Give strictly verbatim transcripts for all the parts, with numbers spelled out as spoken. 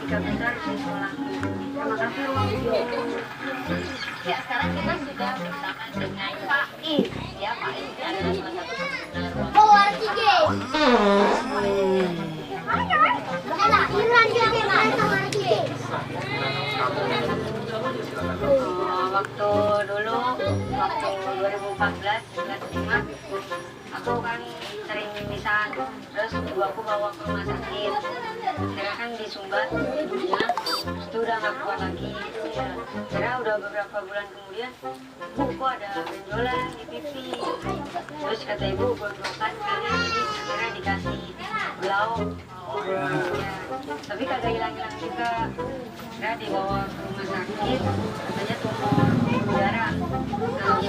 Besar di sekolah. Terima kasih, Uang Guru. Ya, sekarang kita sudah bersama dengan Faiz. Ya, Faiz ini adalah salah satu pembina ruang guru. Oh, waktu dulu, waktu dua ribu empat belas, kelas lima, aku kan sering mimisan, terus ibu aku bawa ke rumah sakit. Akhirnya kan disumbat ibunya, terus itu udah nggak kuat lagi. Ya, akhirnya udah beberapa bulan kemudian, "Bu, kok ada benjolan di pipi?" Terus kata ibu, "Gondrokan kali." Jadi akhirnya dikasih blau. Tapi kagak hilang-hilang juga. Dia dibawa ke rumah sakit, katanya tumor payudara. Nah,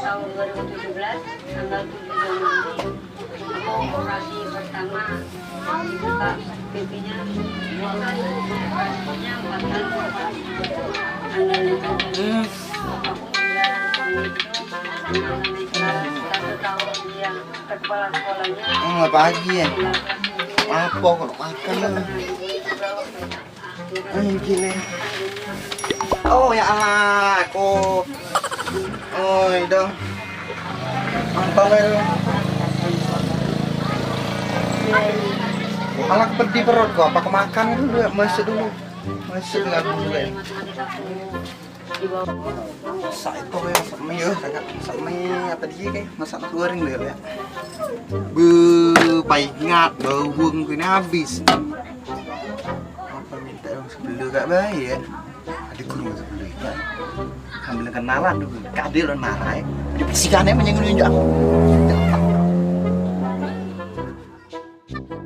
tahun dua ribu tujuh belas, tanggal tujuh Januari, aku operasi pertama. Dibuka pipinya dua kali, operasinya empat kali. Ada luka. Aku meninggal. Satu tahun dia. Hmm, apa lagi ya? Apa kok makan lu? Hmm, gini. Oh ya Allah, aku. Oh, itu. Apa lu? Malah pedih perutku, apa kemakan dulu ya? Masuk dulu. Masuk lagu dulu ya. Masak itu ya, masak mie ya, masak mie apa dia kayak masak nasi goreng dulu ya. Be, paingat bawang kena habis. Apa minta dong sebelah gak baik ya. Ada kurung sebelah itu. Sambil kenalan dulu. Kadil lo narai. Ada bisikannya menyengun aku.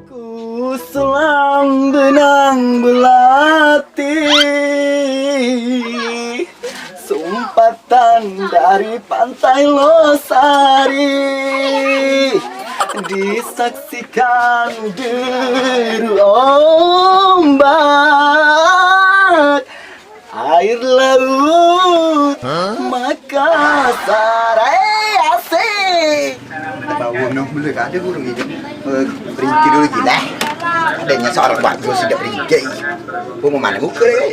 Ku selam benang belati, sumpatan dari Pantai Losari, disaksikan deru ombak. Air laut Makassar, eh, asik. Ada bawang noh, boleh gak ada burung ini. Eh, perinci dulu gila. Adanya seorang bagus sudah perinci. Gua mau mana muka deh.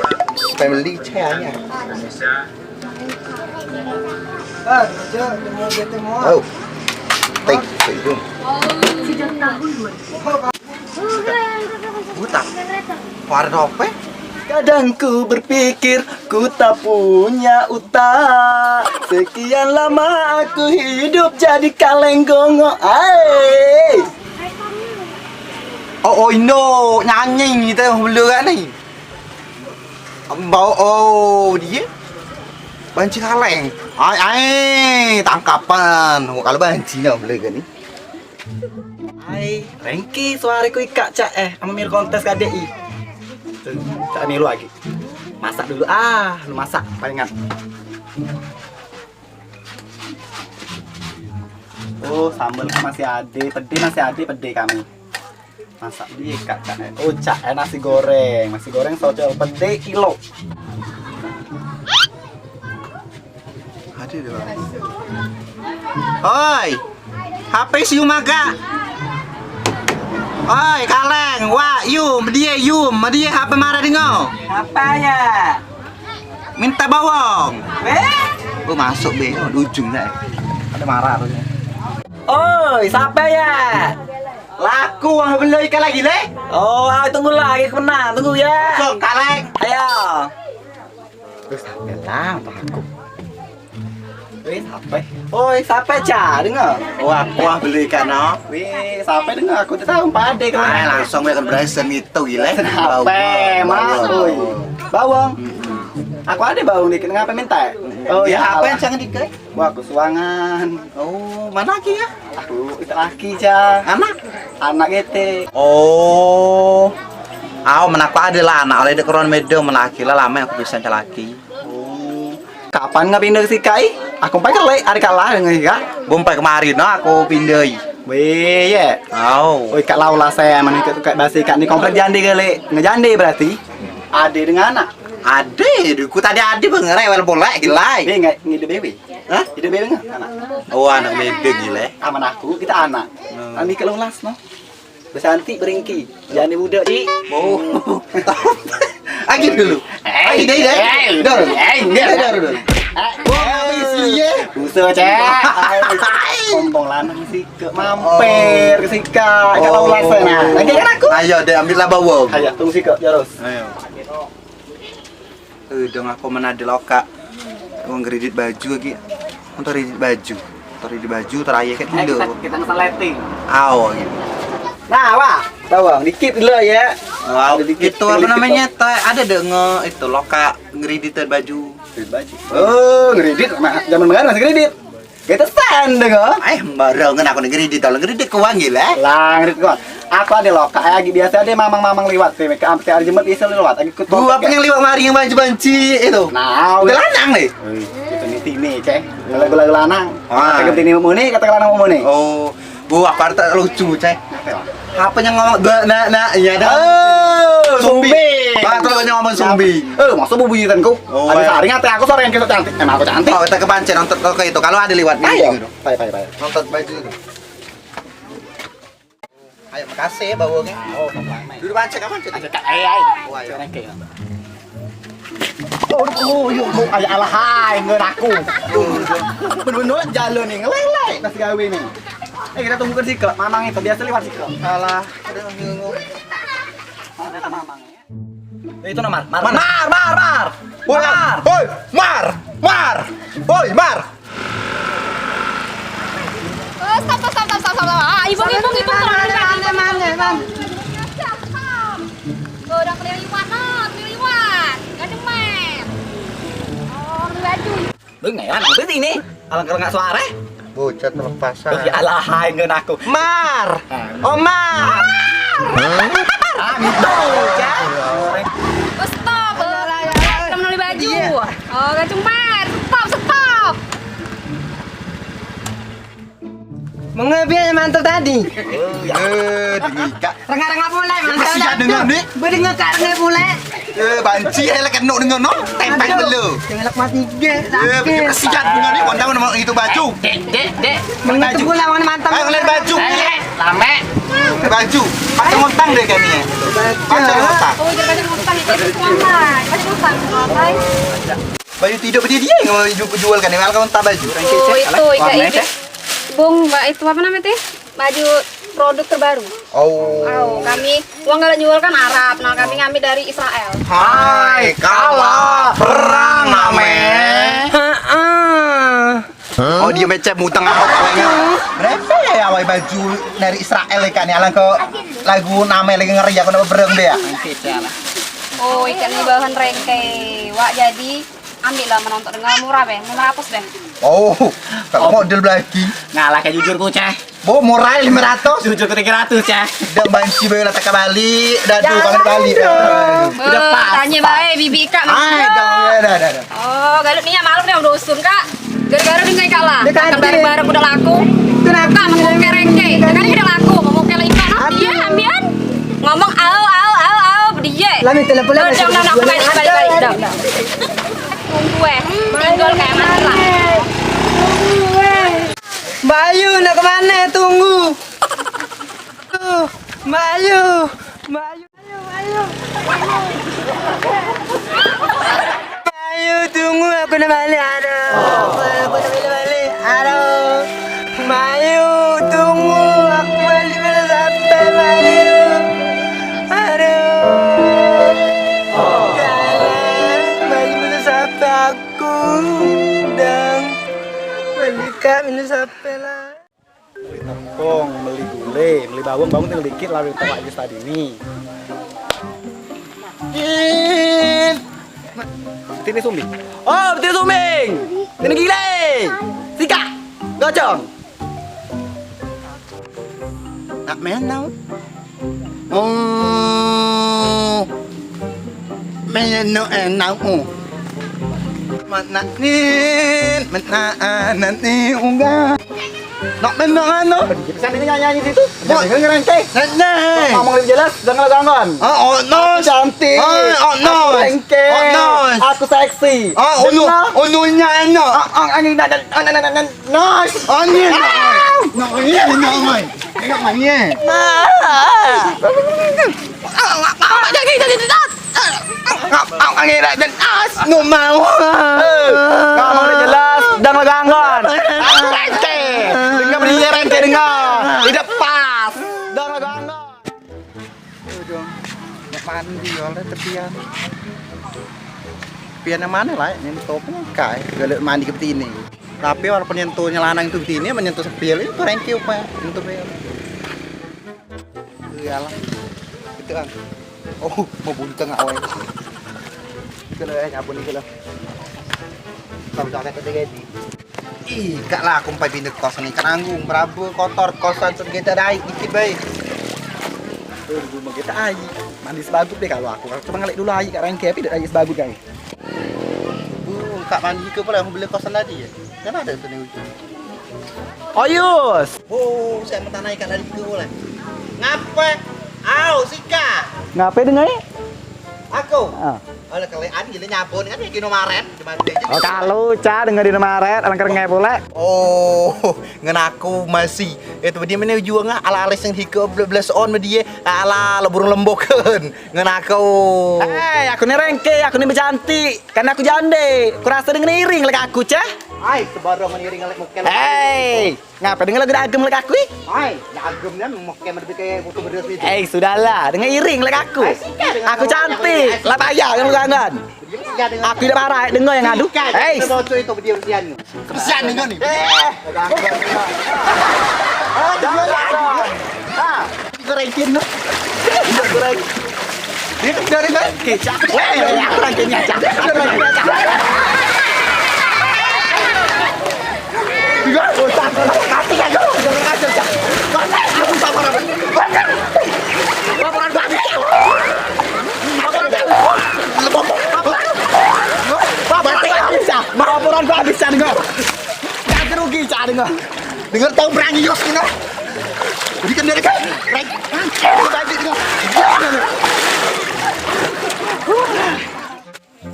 Family cahayanya. Oh. Teh, itu. Buta. Warna apa? Kadang ku berpikir ku tak punya utak. Sekian lama aku hidup jadi kaleng gongok. Ai. Oh, oh, Indo nyanyi kita dulu kan ni. Bau, oh, dia banci kaleng. Ai, ai, tangkapan. Oh, kalau banci nak beli kan ni. Hai, Rengki, suara ku ikak cak eh, ama mir kontes K D I. Tuh, cak ni lu lagi. Masak dulu ah, lu masak palingan. Oh, sambal masih ade, pede masih ade, pede kami. Masak dulu ikak cak eh. Oh, cak eh, nasi goreng, nasi goreng socol, pede kilo. Ada deh, Bang. Oi. H P siu maga. Oi, kaleng, wak, yu, medie, yu, medie H P marah dengo. Apa ya? Minta bawang. Eh? Oh, masuk be, oh, di ujung dah. Ada marah tu. Oi, siapa ya? Laku wang belum ikan lagi le? Oh, ah, tunggu lagi aku menang, tunggu ya. Sok, kaleng. Ayo. Terus sampe lah, apa aku? Weh, sampe. Oi, sampe cak dengar. Oh, aku ah beli ikan no. Weh, sampe dengar aku tak tahu empat dek. Ah, langsung weh kan berasa itu gile. Sampe, Mak. Oi. Bawang. Aku ada bawang dikit, ngapa minta? Oh, ya, apa yang jangan dikit? Wah, aku suangan. Oh, mana laki ya? Aku itu laki ja. Anak? Anak gitu. Oh. Aw, men aku ade lah anak oleh dek keron medo men laki lah lame aku pisan cak laki. Oh. Kapan nggak pindah ke sikai? Aku empai kelek hari kalah dengan sikai. Bumpai kemarin no aku pindai. Weh, ye. Aw. Oi, kak lau lah saya men ikut kak basi kak ni komplek jande kelek. Ngejande berarti. Ade dengan anak. Ade, ku tadi ade bang rewel boleh gilai. Be nggak ngide bebe. Hah? Ngide bebe nggak anak. Oh, anak bebe gile. Aman aku kita anak. Hmm. Ani kalau las no. Besanti beringki. Jani budak, Cik. Oh. Lagi dulu. Lagi deh, deh. Dor. Eh, enggak. Dor, dor. Wah, isi ye. Buso, Cek. Kompong lanang sikok mampir ke sikak. Kalau ulas nah. Lagi kan aku. Ayo deh, ambil lah bawang. Ayo, tunggu sikok, terus. Ayo. Eh, dong aku menade lokak. Wong ngredit baju lagi. Untuk ngredit baju. Untuk ngredit baju terakhir kan Eh, dulu. Kita, kita ngeseleti. Awo gitu. Nah, wah, bawang dikit dulu ya. Wow, Ada dikit, itu apa dikit namanya? Toh, ada deh nge itu lokak ngredit baju. Ngredit baju. Oh, ngredit mah zaman sekarang masih ngredit. Kita stand deh kok. Eh, barengan aku ngredit, tolong ngredit ke wangi lah. Lah, ngredit kok. Aku ada lokak lagi biasa ada mamang-mamang liwat. Mereka sampai hari Jumat bisa liwat. Lagi ikut Gua apa yang liwat mari yang banci-banci itu? Nah, Udah lanang nih. Wih, kita ni tini, cek. Kalau gula lanang, Ah. kata tini muni, kata lanang muni. Oh, gua apa tak lucu, cek. Apa ya? Apa yang ngomong? Dua, nak, nak, iya dah. Oh, Sumbi. Sumbi. Batul yang ngomong Sumbi. Eh, masa bu buyutan ku? Oh, Ada eh. Saring ate aku sore yang kita cantik. Emang aku cantik. Oh, kita kepancing nonton ke itu. Kalau ada liwat Ayo. Gitu. Pai, pai, pai. Nonton baju itu. Ayo, makasih ya, bawa ke. Oh, sama. Duduk pancing, apa, Cek? Ada tak, eh, ai. Oh, ayo. Sekarang ke. Oh, oh, yo, oh, ayo, alah, hai, ngen aku. Bener-bener jalan nih, ngelelek, pas gawe nih. Eh, kita tunggu ke sikok, mamang itu, biasa liwat sikok. Alah, ada nunggu. Mana mamang? Eh, itu no, Mar. Mar, Mar, Mar, Mar. Woi, Mar. Woi, Mar. Mar. Woi, Mar. Oh, stop, stop, stop, stop, stop, stop. Ah, ibung, ibung, ibung. Mana, mana, mana, mana? Oh, udah keliling liwat, no, keliling liwat. Gak demen. Oh, beli baju. Lu ngeran apa sih ini? Alang kalau nggak suara? Bocah terlepas. Terus ya alah, hai, ngen aku. Mar. Ah. Oh, Mar. Ah, gitu, ya. Oh, stop. Oh, belum beli baju. Iya. Oh, gak cuma. Stop, stop. Mengebiak mantap tadi. Eh, demi kak. Rengah-rengah pulek, mantap. Kesian dengan ni. Berdengar kak rengah pulek. Eh, banci, eh, lek kena dengan no. Tempel dulu. Jangan lek mati ge. Eh, sakit. Kesian dengan ni, pandang nama itu baju. Dek, dek, dek. Mengetu pula, mana mantap. Ayo, ngeliat baju. Eh, lame. Baju. Pakai montang deh kami. Pakai montang. Oh, jangan pakai montang, itu selamat. Pakai montang, selamat. Baju tidak berdiri, yang mau jual kan, yang mau baju. Oh, itu, ikan ini. Bung, Mbak, itu apa namanya, teh? Baju produk terbaru. Oh. Oh, kami, uang kalau jual kan Arab, nah kami ngambil dari Israel. Hai, kalah perang name. Heeh. Oh, dia macam mutang apa pokoknya. Berapa ya awal baju dari Israel ikan ni, alang ke lagu name lagi ngeri, aku nak bereng dia. Oh, ikan ni bahan rengke. Wak jadi Ambil lah menonton dengan murah be, lima ratus be. Oh, kalau model belaki. Ngalah ke jujur ku, Ceh. Bo, murah lima ratus. Jujur ku tiga ratus, Ceh. Dak banci be lah tak balik. Dadu kami balik. Udah pas. Tanya bae bibi kak. Ai, dah, dah, dah, dah. Oh, galut niat malu dah dusun kak. Gara-gara dengan kak lah. Makan bareng-bareng udah laku. Kenapa? Kak mau muka rengke. Sekarang udah laku, mau muka lagi kak. Dia ambian. Ngomong au au au au dia. Lah minta lah pulang. Udah, udah, udah, balik, balik, balik. Udah, udah. Tunggu eh, tinggal kayak mati lah. Mbak Ayu nak kemana? Tunggu. Mbak Ayu, Mbak Ayu, Ayu, Ayu. Mbak Ayu, tunggu, aku nak balik. Aduh, aku nak balik, balik. Aduh. Mayu, tunggu, aku balik mana sampai, Mayu. Aduh. Kalah, balik mana sampai aku, dang. Balik kak, mana sampai lah. Beli tepung, beli gule, beli bawang, bawang tinggal dikit lah, beli tepung lagi tadi ni. Tini sumbing. Oh, tini sumbing. Tini gile. Sikak. Gocong. Nak main tau. Oh. Main no enau. Mana ni? Mana ni unggah? Nak bener anu. Pesan ini nyanyi situ. Jangan ngerengke. Nenek. Ngomong lebih jelas, jangan gangguan. Ah, oh no. Cantik. Ah, oh no. Rengke. Oh no. Aku seksi. Ah, oh no. Oh no nya enak. Ah, ah, angin dan dan dan dan dan. Nice. Angin. Ah. No, ini no. Nak mani eh? Mak. Mak, mak, mak, jangan, jangan, jangan. Mak, mak, jangan, jangan. Nak mau. Eh, nak mau dah jelas, dang leganggon. Aku rente. Dengar bunyi rente, dengar. Tidak pas. Dang leganggon. Udah. Nak mandi oleh tepian. Tepian yang mana lah? Yang top ni kai. Galak mandi ke betini. Tapi walaupun nyentuh nyelanang itu gini, menyentuh sepil itu rengki apa? Nyentuh sepil. Iyalah. Gitu kan. Oh, mau bunteng awal. Itu loh, eh, nyabun itu loh. Kalau udah ada kata jadi. Ih, kak lah, aku empai pindah kos ni, kan nanggung berapa kotor kosan tu kita dai dikit baik. Tuh, rumah kita ai. Mandi sebagut deh kalau aku. Coba ngelik dulu ai, kak rengki, tapi dak ai sebagut kai. Bu, kak mandi ke pula yang beli kosan tadi ya? Kan ada tu ni ujung. Oyus. Oh, saya mentana ikan tadi ke pula. Ngape? Au, sika. Ngape dengai? Aku. Ah. Oleh kelean gila nyabon kan ya kino maren, cuma dia aja. Oh, kalu ca dengar di maret, alang kerengek pule. Oh, ngen aku masih. Itu dia mana ujung ah, ala alis yang hiko belas on dia. Ala leburung lemboken. Ngen aku. Hei, aku ni rengke, aku ni becantik. Karena aku jande. Kurasa dengan iring lek aku, cah. Ai, sebarang meniring lek muka. Hei, ngapa dengan lagu dagem lek aku? Ai, dagem ni muka lebih kayak foto beres itu. Eh, sudahlah, dengan iring lek aku. Ai, sikat dengan aku kawan cantik, aku. Lah payah yang lu ganggan. Aku tidak marah, dengar yang ngadu. Sikat, hei. Kita bocor itu dia usianya. Kesian ni ni. Eh. Ah, dengar lagi. Ah. Gorengin tu. Goreng. Dia tu dari kan? Kecap. Weh, aku lagi nyacak. Aku lagi nyacak. Tiga, otak. Mati kan kau? Jangan ajar, Cak. Kau tak aku sabar apa? Laporan babi. Laporan babi. Laporan babi. Laporan babi, Cak, dengar. Cak rugi, Cak, dengar. Dengar tahu berani Yos ni nah. Jadi kan dia kan. Rek. Tadi dengar.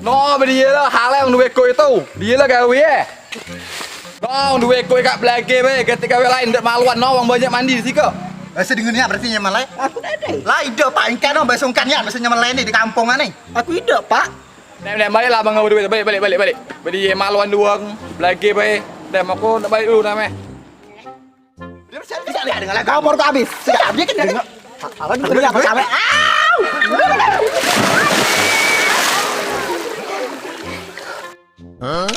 No, dia lah hal yang dua ekor itu. Dia lah gawe eh. No, dua ekor kak belage be, ganti gawe lain ndak maluan no wong banyak mandi siko. Bahasa dengar ni berarti nyaman lai. Aku dah ada. Lah idak Pak, engkau no bahasa ungkan ya, bahasa nyaman lai ni di kampung ni. Aku idak, Pak. Nek, nek, balik lah, Bang, duit. Balik, balik, balik, balik. Beli maluan duang, belage bae. Dem, aku nak balik dulu, name. Dia masih ada, dia ada lagi. Kompor tu habis. Sudah habis kan dia? Apa tu? Beli apa, cabe? Au!